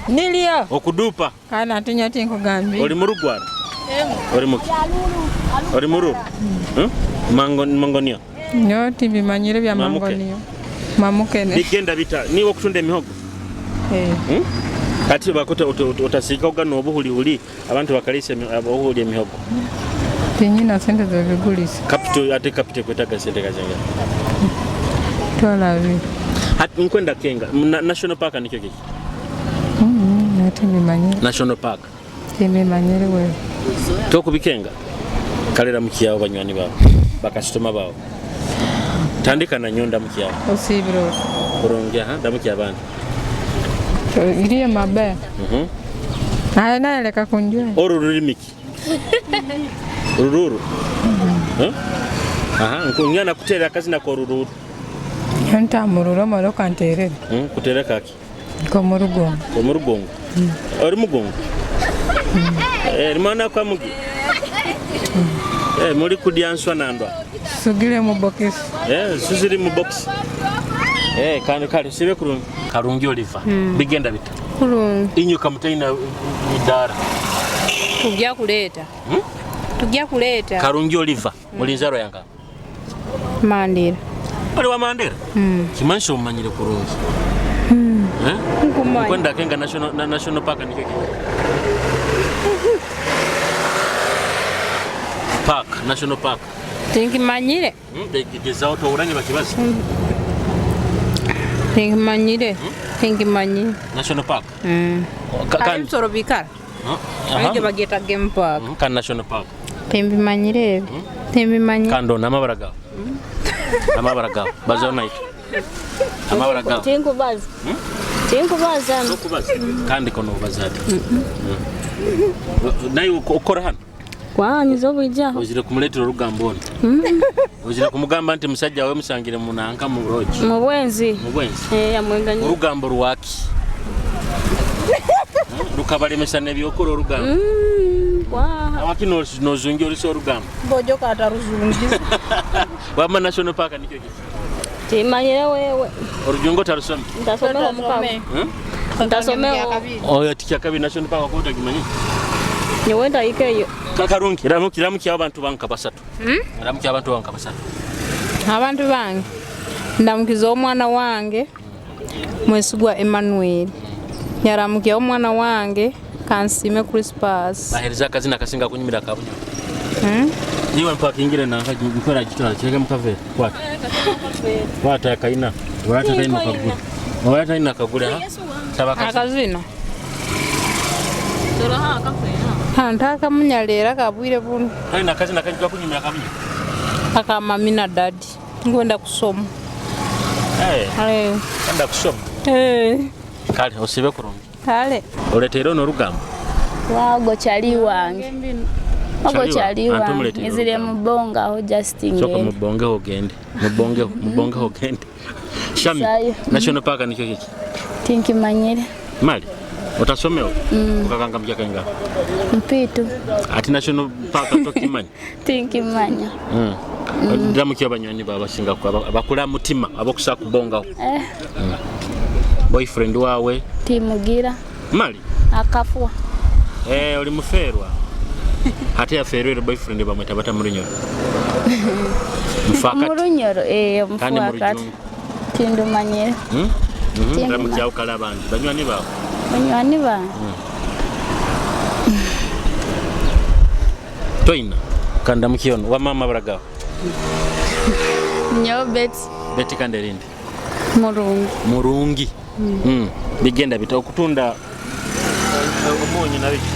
Speaker 7: Niliyo.
Speaker 2: Okudupa.
Speaker 7: Kana atinya tinkugambye.
Speaker 2: Oli murugwara. Oli muki. Oli muru. Hmm? Mango mangonio.
Speaker 7: Nyo tibimanyire bya
Speaker 2: Mamuke.
Speaker 7: mangoniyo. Mamukene.
Speaker 2: Bigenda bita niwe okutunda emihogo.
Speaker 7: Eh.
Speaker 2: Hmm? Kati bakuta utasika ugana obuhulihuli abantu bakalisa obuhuli emihogo.
Speaker 7: Tinyina sente zobigulisa.
Speaker 2: Capital ate capital kwetaga sente kazanga.
Speaker 7: Twala bi.
Speaker 2: Hati nkwenda kenga National Park nikyo kiki.
Speaker 7: Ate bimanyire.
Speaker 2: National Park.
Speaker 7: Tibimanyire wewe.
Speaker 2: Tokubikenga. Kalera mukiyawo banywani bawe bakasitoma bawe. Tandika na nyonda mukiyawo.
Speaker 7: Osibiro.
Speaker 2: Kurungi aha ndamukiya abandi.
Speaker 7: Iriyo mabaya. Naye naye leka kunjua.
Speaker 2: Oru rulimiki. Rururu. Eh? Aha, nkunyana kutera akazina ko rururu.
Speaker 7: Ntamurura omara okanterera.
Speaker 2: Kutera kaki?
Speaker 7: Komurugongo.
Speaker 2: Omurugongo. Ori mugongo. Eh, rimana kwa mugi. Eh, muri kudyanswa nandwa.
Speaker 7: Sugire mu bokisi.
Speaker 2: Eh, suziri mu box. Eh, kandi kale sibe kurungi. Karungi oliva. Bigenda bita.
Speaker 11: Kulungi.
Speaker 2: Inyuka mutaina idara.
Speaker 11: Tujja kuleeta. Tujja kuleeta.
Speaker 2: Karungi oliva. Mulinzaro yanga.
Speaker 11: Mandera.
Speaker 2: Oli wa Mandera? Kimanshi omanyire kurungi. Eh?
Speaker 11: Nkumanya.
Speaker 2: Kwenda kenga national na, national park nikyo kiki. Park, national park.
Speaker 11: Tinkimanyire.
Speaker 2: Gezaho towuranye bakibaza.
Speaker 11: Tinkimanyire. Tinkimanyire.
Speaker 2: National park.
Speaker 11: Kali ebisoro bikara.
Speaker 2: Aha.
Speaker 11: Ebyo bagyeta game park.
Speaker 2: Kan national park.
Speaker 11: Timbimanyire ebyo. Timbimanyire.
Speaker 2: Kando namabara gawe. Amabara gawe. Bazaho naito. Amabara gawe.
Speaker 10: Tinkubaza. Tinkubaza.
Speaker 2: Tokubaza. Kandi kono ubaza ati. Naye ukora hano.
Speaker 10: Kwanyiza obwijaho.
Speaker 2: Ozire kumuleetera olugambo ono. Ozire kumugamba nti musajja we musangire munanka mu lodge.
Speaker 10: Mu bwenzi.
Speaker 2: Mu bwenzi.
Speaker 10: Eh, amwenganya.
Speaker 2: Olugambo lwaki? Lukabalemesa n'ebyokola olugambo. Awaki nozungi olisa olugambo.
Speaker 11: Ngojo kataruzungiza.
Speaker 2: Wama national park nikyo kiki.
Speaker 10: Timanyire wewe.
Speaker 2: Olujungo talusome.
Speaker 10: Ntasomeho mukama. Ntasomeho.
Speaker 2: Oyo tikya kabi national park okuta kimanyi.
Speaker 10: Nyewe ndayikeyo.
Speaker 2: Kakarungi ramuki ramuki abantu banka basatu. Ramuki abantu banka basatu.
Speaker 11: Abantu bange ndamukiza omwana wange Mwesigwa Emmanuel. Nyaramukiya omwana wange Kansime Crispus.
Speaker 2: Bahereza akazina kasinga kunyumira kabunyo. Niwe mpakingire nanka nkwera gitwara kireke mukavera. Kwata. Kwata akaina. Wata kaina kagule. Wata ina kagule ha. Saba
Speaker 11: Akazina. Ntakamunyalera kabwire buno.
Speaker 2: Kaina akazina kajja kunyumira kabunyo.
Speaker 11: Aka mami na dadi. Ngwenda kusoma.
Speaker 2: Eh.
Speaker 11: Eh.
Speaker 2: Kanda kusoma.
Speaker 11: Eh.
Speaker 2: Kale osibe kurungi.
Speaker 11: Kale.
Speaker 2: Oleteera ono olugambo.
Speaker 10: Wago chali wange. Wago chali
Speaker 2: Anti
Speaker 10: wange.
Speaker 2: omuleetere
Speaker 10: Nzire mubonga just
Speaker 2: Soka
Speaker 10: ngende.
Speaker 2: mubongeho ogende. Mubongeho, mubongeho ogende. Shami,
Speaker 10: Sayo.
Speaker 2: National Park nikyo kiki?
Speaker 10: Tinkimanyire.
Speaker 2: Mali. Otasomewo? Okakanga mjaka nga.
Speaker 10: Mpitu.
Speaker 2: Ati National Park tokimanyi.
Speaker 10: Tinkimanya.
Speaker 2: Ddamu ki abanywani bawe abasinga abakula mutima abokusa kubongaho.
Speaker 10: Eh,
Speaker 2: Boyfriend wawe
Speaker 10: timugira.
Speaker 2: Mali.
Speaker 10: Akafua.
Speaker 2: Eh, oli mufeerwa. Ate yaferwa boyfriend bamweta bata mulinyoro. Mufakati.
Speaker 10: Murunyoro eh
Speaker 2: Kandi
Speaker 10: omufuakati.
Speaker 2: murujungu.
Speaker 10: Tindumanyire.
Speaker 2: Ramukyaho kale abandi banywani bawe.
Speaker 14: Banywani bange.
Speaker 2: Toyina kandamukye ono wamma amabara gawe.
Speaker 14: Nyowe Betty.
Speaker 2: Betty kandi erindi?
Speaker 14: Murungi.
Speaker 2: Murungi. Bigenda bita okutunda omunyu nabiki?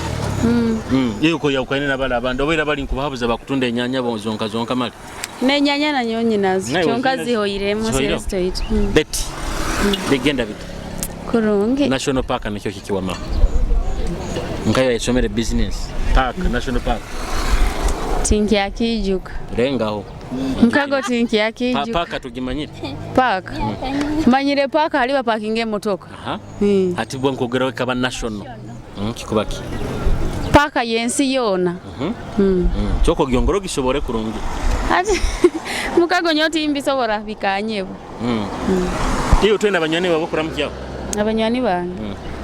Speaker 2: Yuko yawukane nabali abandi obaire bali nkubahabuza bakutunda enyanya zonka zonka mali.
Speaker 14: N'enyanya nanyowe nyinazo
Speaker 2: Nawe
Speaker 14: kyonka
Speaker 2: ozinazo?
Speaker 14: zihoiremu
Speaker 2: Zihoiremu?
Speaker 14: zitoitu.
Speaker 2: Betty. Bigenda bita?
Speaker 14: Kurungi.
Speaker 2: National Park nikyo kikiwama. Nkayo yasomere business. Park, National Park.
Speaker 14: Tinkyakiijuka.
Speaker 2: Rengaho.
Speaker 14: Mukago tinkyakiijuka.
Speaker 2: Park tugimanyire.
Speaker 14: Park. Manyire park hali bapakinga emotoka.
Speaker 2: Aha. Ati bwa nkogeraho ekaba national. Kikuba ki?
Speaker 14: Park yensi yoona.
Speaker 2: Kyoko gyongoro gisobore kurungi.
Speaker 14: Ati mukago nyowe timbisobora bikanyebwa.
Speaker 2: Iyo twena banywani babo kuramukyaho.
Speaker 14: Abanywani bange.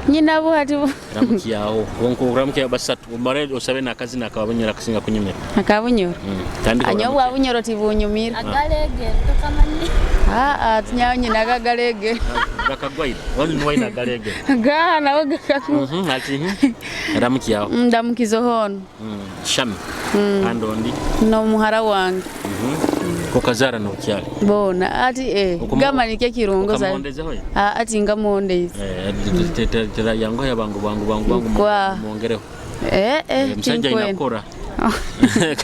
Speaker 14: Nyinabo hati
Speaker 2: Ramukyaho. Wonko kuramukyaho basatu. Omare osabe nakazina akabunyora kasinga kunyumira.
Speaker 14: Akabunyoro.
Speaker 2: Tandika.
Speaker 14: Anyowe bwa bunyoro tibunyumira.
Speaker 10: Agalege tokamanyi.
Speaker 14: Aa tinyawe nyina agagalege.
Speaker 2: Gakagwaira. Wani nuwaina agalege.
Speaker 14: Gaha nawe gakaku.
Speaker 2: Ati ramukyaho.
Speaker 14: Ndamukizo hono.
Speaker 2: Shami. Andondi.
Speaker 14: N'omuhara wange.
Speaker 2: Kokazara nokyali.
Speaker 14: Bona ati gamba nikyo kirungo za.
Speaker 2: Okamuhondezeho?
Speaker 14: Ati ngamuhondeize.
Speaker 2: Tera yangu ya bangu bangu bangu bangu mwongereho. Musajja
Speaker 14: tinkwenda.
Speaker 2: inakora.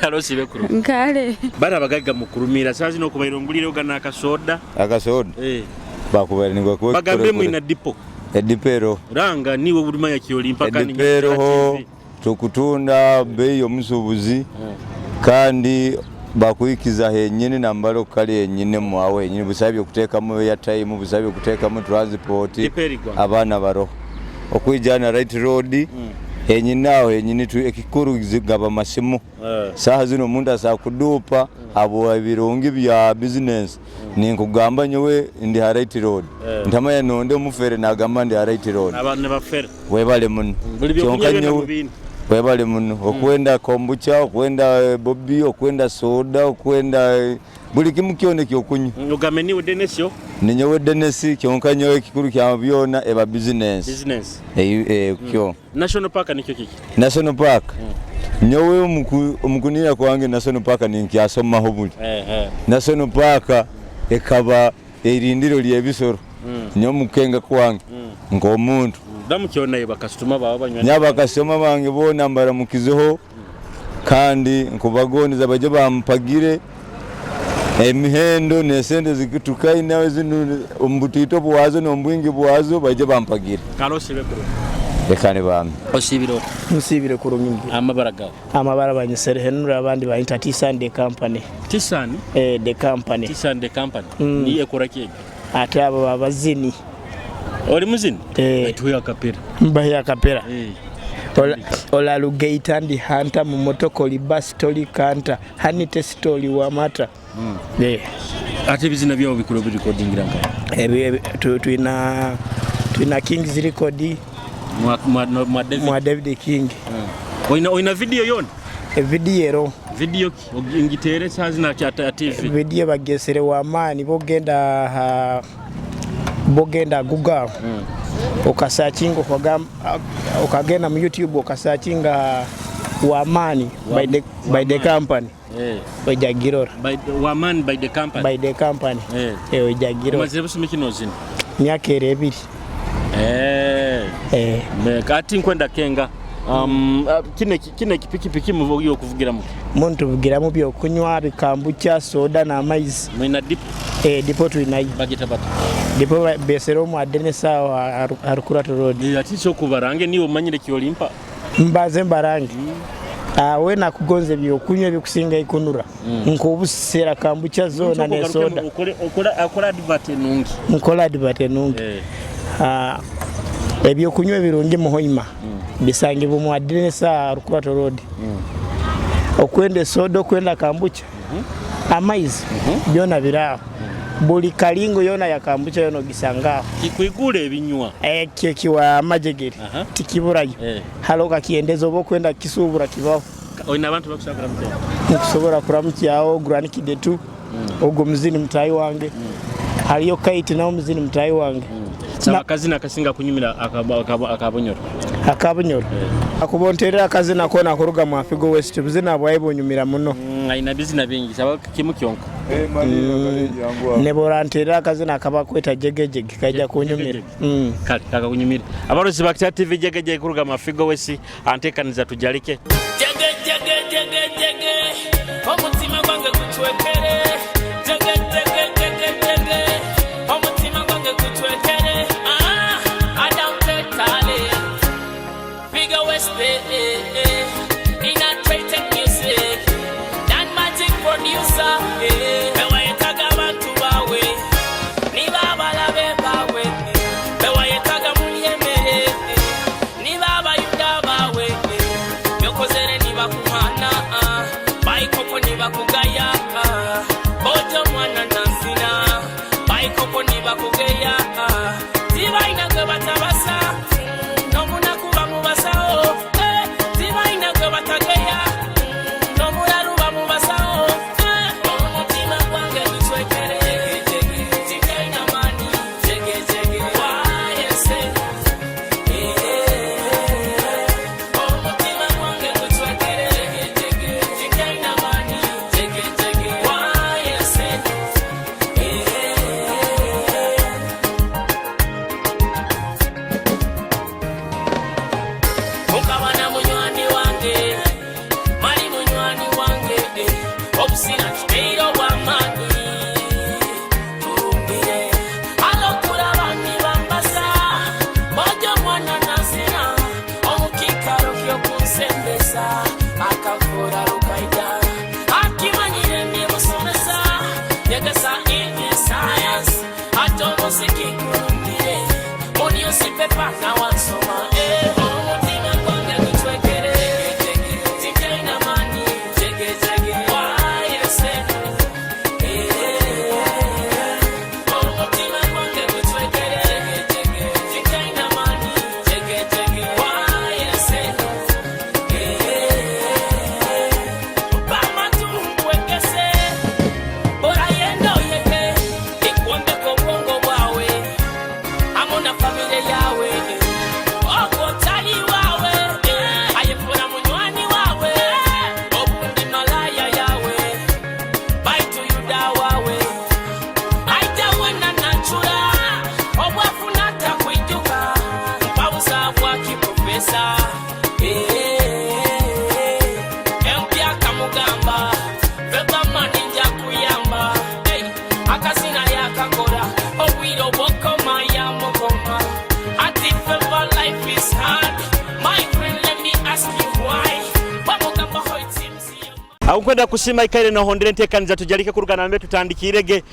Speaker 2: Kalosi bekuru.
Speaker 14: Nkale.
Speaker 2: Bana abagagga mukurumira saa zino okubaira ongulire ogana akasoda.
Speaker 15: Akasoda? Bakubaire nigwe kuwe
Speaker 2: Bagambe mwina dipo.
Speaker 15: Edipo ero.
Speaker 2: Ranga niwe bulimanya kyoli mpaka
Speaker 15: Edipo eroho tukutunda bei y'omusuubuzi kandi bakuhikiza henyini nambala okukali henyini mwawe henyini busabye okuteekamu airtime busabye okuteekamu transport abaana baroho okwijana right road henyini aho henyini ekikuru zigaba masimu saha zino omuntu asobola kuduupa abo ebirungi bya business ninkugamba nyowe ndi ha right road ntamanya nonde omufere nagamba ndi ha right road
Speaker 2: Abaana bafere.
Speaker 15: webale muno
Speaker 2: Buli byokunywa
Speaker 15: Kyonka
Speaker 2: byona
Speaker 15: nyowe
Speaker 2: mubiina.
Speaker 15: webale muno okwenda kombucha okwenda bobi okwenda soda okwenda buli kimu kyona ekyokunywa.
Speaker 2: Ogambe niwe Denesio.
Speaker 15: Ninyowe Denesi kyonka nyowe ekikuru kya byona eba business.
Speaker 2: Business.
Speaker 15: Kyo.
Speaker 2: National Park nikyo kiki?
Speaker 15: National Park. Nyowe omukunira kwange National Park ninkyasomaho buli. National Park ekaba erindiro ly'ebisoro. Nyowe mukenga kwange nk'omuntu.
Speaker 2: Ndamukyonayo bakasitoma bawe banywani.
Speaker 15: Nyaba bakasitoma bange boona mbaramukizeho kandi nkubagondeza baje bampagire emihendo n'esente zitukainawe zinu omubutito bwazo n'obwingi bwazo baje bampagire.
Speaker 2: Kalosi bekuru.
Speaker 15: Lekane bambi.
Speaker 2: Osibire oti?
Speaker 16: Nsibire kurungi.
Speaker 2: Amabara gawe?
Speaker 16: Amabara banyisere henura abandi bayita Tisan the company.
Speaker 2: Tisan?
Speaker 16: The company.
Speaker 2: Tisan the company. Ni ekora ki?
Speaker 16: Ate abo babazini.
Speaker 2: Oli muzini? Tuwe akapera.
Speaker 16: Mbahe akapera. Ola lugeita ndi hanta mu motoko oli basi toli kanta hani tesito oli wamata.
Speaker 2: Ate ebizina byabo bikulu birekodingira nka?
Speaker 16: Twina Kings record.
Speaker 2: Mwa
Speaker 16: David King.
Speaker 2: Oina video yona?
Speaker 16: Video ero.
Speaker 2: Video ki? Ngitere sazi na cha TV.
Speaker 16: Video bagesere wamani bogenda bogenda Google. Okasearchinga okagenda mu YouTube okasearchinga wamani by the company. Ojagirora.
Speaker 2: Wamani by the company.
Speaker 16: By the company. Ojagirora.
Speaker 2: Umazire busumi kino zino?
Speaker 16: Myaka ebiri.
Speaker 2: Kati nkwenda kenga. Kine kipikipiki muvugiye okuvugiramu?
Speaker 16: Muntu vugiramu byokunywa bikambucha soda n'amaizi.
Speaker 2: Mwina dipo?
Speaker 16: Dipo tulinayo.
Speaker 2: Bagita bata?
Speaker 16: Dipo besero mu Adenesa Harukurato Road.
Speaker 2: Ati so kubarange niwe omanyire kyolimpa?
Speaker 16: Mbaze mbarange. We nakugonze byokunywa bikusinga ikunura. Nkobusera kambucha zona ne soda.
Speaker 2: Okola advert enungi.
Speaker 16: Nkola advert enungi. Ebyokunywa ebirungi muhoima. Bisangibwa mu Adenesa Harukurato Road. Okwenda soda okwenda kambucha. Amaizi byona biraaho. Buli kalingo yona ya kambucha yona ogisangaho.
Speaker 2: Kikwigula ebinywa.
Speaker 16: Kyo kiwa amajegere. Tikiburayo. Halo kakiendeza oba okwenda kisubura kibaho.
Speaker 2: Oyina abantu bakusobola kuramukyaho?
Speaker 16: Nkusobola kuramukyaho Grand Kidetu. Ogwo muzini mutayi wange. Haliyo Kaiti nawo muzini mutayi wange.
Speaker 2: Saba akazina akasinga kunyumira akabunyoro.
Speaker 16: Akabunyoro akuba onterera akazina kona kuruga mu Afigo West, buzina bwawe bunyumira muno.
Speaker 2: Aina bizina bingi, saba kimu kyonka.
Speaker 16: Neboranterera akazina akabakweta jegejege kaija kunyumira.
Speaker 2: Kale kakakunyumira. Abarozi ba Kitara TV jegejege kuruga mu Afigo West, antekaniza tujalike.
Speaker 17: Jege jege jege jege, omutima gwange gucwekere. Jege jege jege jege, omutima gwange gucwekere. Ah, Adam Tetale, Figo West, in a trade music, Dan Magic producer, bewayetaga abantu bawe, niba abalabe bawe, bewayetaga mulyemere, niba abayuda bawe, byokozere nibakuhana, baikoko nibakugaya, bojo mwana nansina, baikoko nibakugeya, tibaina gwe batabasa, n'omunaku bamubasawo, tibaina gwe batageya, n'omulalu bamubasawo, omutima gwange gucwekere, tigaina maani, jegejege, wayese, omutima gwange gucwekere, tigaina maani, jegejege, wayese. Mukabana munywani wange, mali munywani wange, obusina kiteiro bw'amaanyi turumbire alokulaba nibambasa bojo mwana nasina omukikaro ky'okunsembesa akavura rukaida akimanyire ndibusomesa nyegesa ini science ate omuziki gulumbire mu newspaper nawansoma, omutima gwange gucwekere, tigaina maani, jegejege, wayese, omutima gwange gucwekere, tigaina maani, jegejege, wayese, bamatukwekese orayenda oyeke ikuombeka obwongo bwawe amo na famire yawe ogwo tali wawe ayefuna munywani wawe obundi malaya yawe baitu yuda wawe aija wena nachura obwafuna takwijuka mpabuza bwakiprofesa empya kamugamba vebamani nja kuyamba. Hey, akazina yakakora obwire obwokoma yamukoma ati feva life is hard, my friend, let me ask you why bamugamba hoitimzi.
Speaker 2: Aho kusima ikaire nohondera entekaniza tujalike kurugana mbe tutandikirege.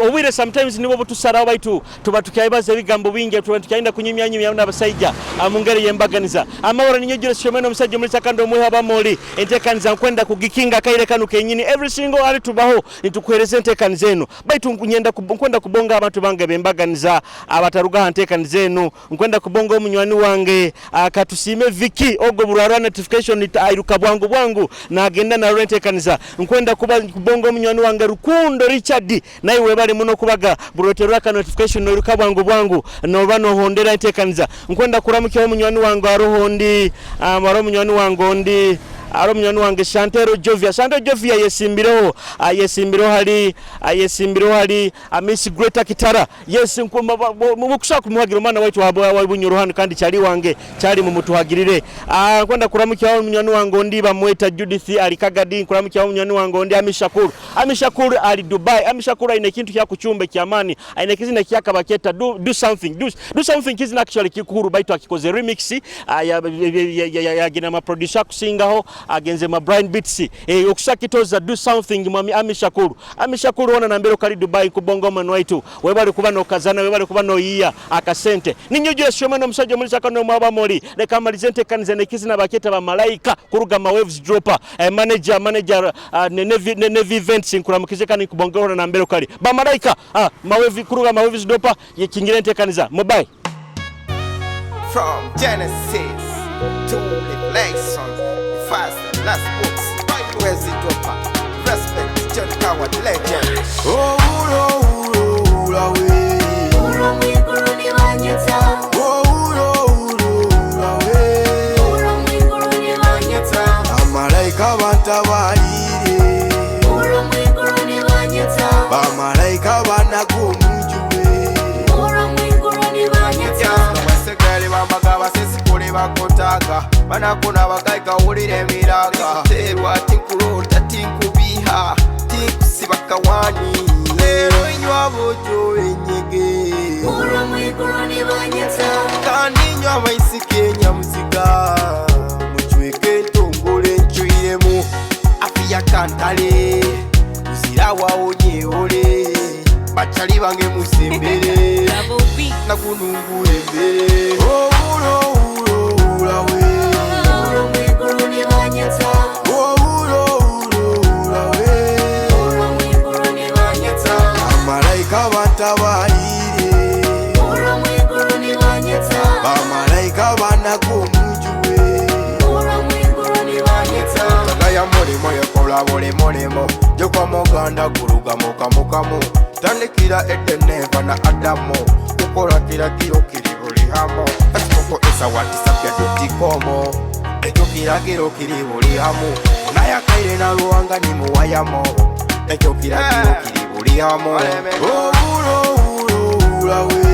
Speaker 2: Obwire sometimes nibo butusaraho baitu tuba tukyabaza ebigambo bingi, tuba tukyaenda kunyumyanyumya n'abasaija mu ngeri y'embaganiza. Amahoro ninyojire shomeno omusajja muri sakando omuha bamoli entekaniza nkwenda kugikinga kaire kanu kenyini every single ali tubaho nitukuhereza entekaniza eno baitu nkunyenda nkwenda kubonga abantu bange bembaganiza abataruga ha ntekaniza eno nkwenda kubonga omunywani wange akatusime Viki ogo burarwa notification airuka bwangu bwangu nagenda na entekaniza nkwenda kuba kubonga omunywani wange Rukundo Richard naye webale muno kubaga buroterwa ka notification noiruka bwangu bwangu noba nohondera entekaniza nkwenda kuramukya omunywani wange aroho ndi aro munywani wange ondi aro munywani wange Shantero Jovia. Shantero Jovia yesimbireho, yesimbireho hali, yesimbireho hali, Miss Greater Kitara. Yes, mukushaka kumuhagira omwana waitu wa Bunyoro hano kandi cyali wange cyali mu mutuhagirire. Nkwenda kuramukya munywani wange ondi bamweta Judith ali Kagadi. Kuramukya munywani wange ondi Amishakuru. Amishakuru ali Dubai. Amishakuru aine kintu kya kuchumbe kya amani, aine kizina kyakabaketa do something, do something kizina actually kikuru baitu akikoze remix, ya gina ma producer kusingaho agenze ma Brian Beats, okusakitoza do something mwami Amishakuru. Amishakuru ona nambere kali Dubai kubongo mwana waitu webali kuba no kazana webali kuba no yiya akasente ninyujira shoma no musajja muri sakano mwaba moli leka malizente kanize nekizina baketa ba malaika kuruga ma waves dropper, manager ne events nkuramukize kani kubongo na mbere kali ba malaika, ma wave kuruga ma waves dropper yekingirente kaniza mobile.
Speaker 18: From Genesis to Revelation, the first and last books, Bible is dropper. Respect John Coward legend.
Speaker 8: Oh, uro, uro, uro, we.
Speaker 9: Uro mwiguru ni
Speaker 18: bakutaga banakuna bakaikawulira emiraga terwa tinkulota tinkubiha tinkusiba kawani lero inywa bojo enyege kandi inywa amaisike enyamuziga mucweke entongole ncwiremu afiya kantale uzirawaonyehole bacali bange musembere nakunungura embere owuloulowulawe
Speaker 8: Bamalaika bantabalire Bamalaika banakomujuwe
Speaker 18: Tagaya mulimo yekola buli mulimo Jokwamuganda gulugamukamukamu Tandikira Edeneva na Adamu Kukola kiragiro kiri buli hamu Facebook esawatisapya.com Ekyo kiragiro kiri buli hamu Onayakaire na Luwanga ni muwayamo Ekyo kiragiro kiri buli hamu
Speaker 8: Owuloulowulawe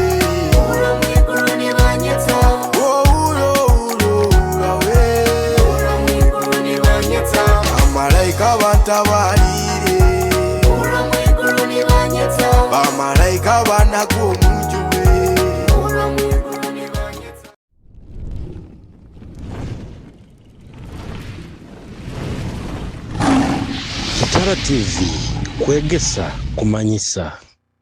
Speaker 8: Bamalaika bantabalire Bamalaika banakomujuwe
Speaker 19: Kitara TV kwegesa kumanyisa.